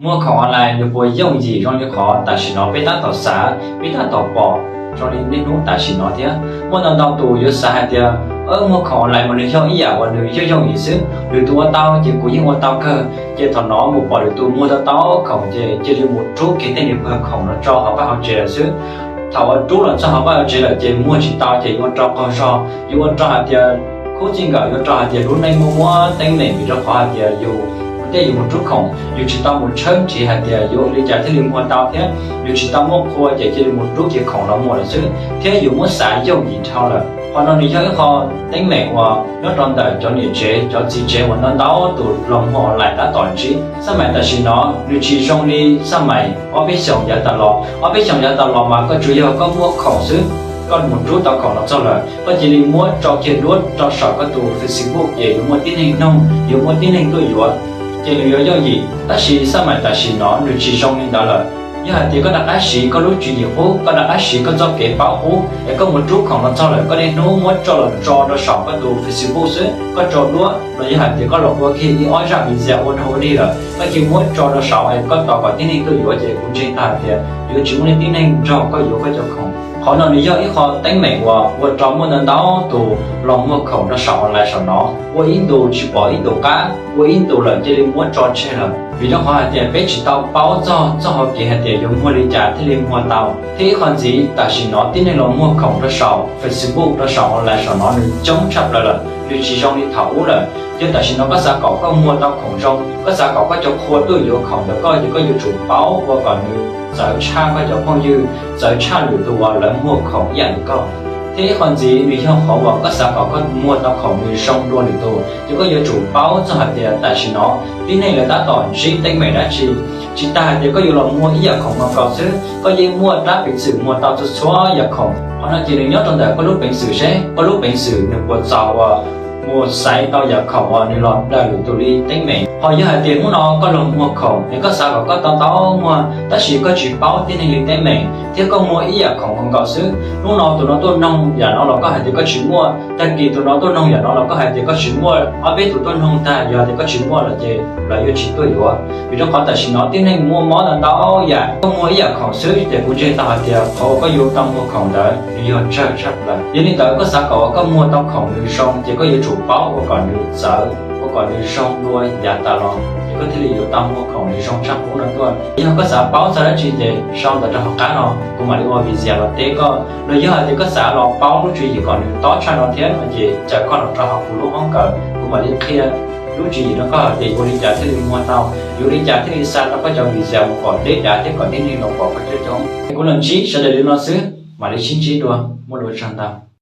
Muag khoom online nws puas yooj yim zoo li qhov tam sim no peb tab tom xav, peb tab tom pom zoo li niaj hnub tam sim no thiab? Muaj ntau ntau tus yuav xav hais tias, muag khoom online mas nws yog ib yam uas nws yooj yooj yim xwb, lwm tus ua tau ces kuv yeej ua tau kawg. Ces thaum no mus pom lwm tus muag tau tau khoom ces cia li mus rub kiag tej niag khoom no tso hauv vaj hauv tsev lawm xwb. Thaum uas rub los txog hauv vaj hauv tsev lawm ces muag tsis tau ces yuav ua rau qaug zog, yuav ua rau hais tias khub txij nkawm, yuav rau hais tias lub neej muaj muaj teeb meem vim rau qhov hais tias yus tej yus mus rub khoom yus tsis tau mus tshawb nrhiav hais tias yuav ua li cas thiaj li muag tau thiab yus tsis tau muaj qhua ces cia li mus rub kiag khoom los muag lawm xwb thiab yus muab xav yooj yim dhau lawm. Qhov no nws yog ib qho teeb meem uas nyob rau ntawm cov niam tsev cov txiv tsev uas ntau ntau tus los muag online tab tom ntsib. Xab maim tam sim no nws tsis zoo li xab maim ob peb xyoos yav tas los. Ob peb xyoos yav tas los mas koj tsuas yog koj muaj khoom xwb, koj mus rub tau khoom los txog lawm koj cia li muab tso kiag duab rau saum koj tus Facebook ces yuav muaj tib neeg noog, yuav muaj tib neeg tuaj yuav, ces nws yuav yooj yim. Tab sis xab maim tam sim no nws tsis zoo li ntawd lawm. Yog hais tias koj rov qab siv koj lub tswv yim qub, koj rov qab siv koj txoj kev paub qub es koj mus rub khoom los txog lawm koj niaj hnub muab tso los tso rau saum koj tus Facebook xwb, koj tso duab los yog hais tias koj los ua kiag ib ob zaj video ua dog ua dig lawm koj cia li muab tso rau saud es koj tos kom tib neeg tuaj yuav ces kuv ntseeg tau hais tias yuav tsis muaj leej tib neeg nrog koj yuav koj cov khoom. Qhov no nws yog ib qho teeb meem uas ua rau muaj ntau ntau tus los muag khoom rau saum online saum no, ua ib ntus tsis pom ib ntus qab, ua ib ntus lawm cia li muab tso tseg lawm. Vim rau qhov hais tias peb tsis tau paub txog txoj hau kev hais tias yuav muag li cas thiaj li muag tau. Thiab ib qho ntxiv tam sim no tib neeg los muag khoom rau saum Facebook rau saum online saum no nws coob tshaj plaws lawm, nws tsis zoo li thaum ub lawm. Yog tam sim no koj xav kom koj muag tau khoom zoo, koj xav kom koj cov qhua tuaj yuav khoom ntawm koj ces koj yuav tsum paub ua kom nws txawv tshaj koj cov phooj ywg, txawv tshaj lwm tus uas lawv muag khoom ib yam li koj. Thiab ib qho ntxiv nws yog qhov uas koj xav kom koj muag tau khoom nws zoo dua lwm tus ces koj yuav tsum paub txog hais tias tam sim no tib neeg lawv tab tom ntsib teeb meem dab tsi. Tsis tas hais tias koj yuav los muag ib yam khoom no nkaus xwb, koj yeej muaj rab peev xwm muag tau txhua txhua yam khoom. Qhov no ces nws nyob rau ntawm koj lub peev xwm seb koj lub peev xwm nws puas txaus uas mus xaiv tau yam khoom uas nws los daws lwm tus li teeb meem. Ho yog hais tias hnub no koj los muag khoom es koj xav kom koj tau tau muag tab sis koj tsis paub tib neeg li teeb meem thiab koj muag ib yam khoom nkaus xwb, hnub no tus no tuaj noog yam no los koj hais tias koj tsis muaj, tag kis tus no tuaj noog yam no los koj hais tias koj tsis muaj, ob peb tus tuaj noog tag yog tias koj tsis muaj lawm ces lawv yuav tsis tuaj yuav. Vim rau qhov tam sim no tib neeg muaj mob ntau ntau yam, koj muag ib yam khoom xwb ces kuv ntseeg tau hais tias qhov uas koj yuav tau muag khoom ntawd nws yog tsawg tshaj plaws. Yog li ntawd koj xav kom uas koj muag tau khoom nws zoo ces koj yuav tsum paub ua kom nws txawv, ua kom nws zoo dua yav tas los ces koj thiaj li yuav tau muag khoom nws zoo tshaj qub no tuaj. Yog koj xav paub txog dab tsi ces sau ntawv rau hauv qab no kuv mam li ua video los teb koj. Los yog hais tias koj xav los paub lub tswv yim kom nws tob tshaj no thiab no ces caw koj los rau hauv kuv lub hoob kawm kuv mam li qhia lub tswv yim rau koj hais tias yuav ua li cas thiaj li muag tau, yuav ua li cas thiaj li xa tau koj cov video mus kom deb dav thiab kom tib neeg los pom koj coob coob. Kuv los ntsib sawv daws li no xwb, mam li sib ntsib dua, muaj lus tsaug ntau.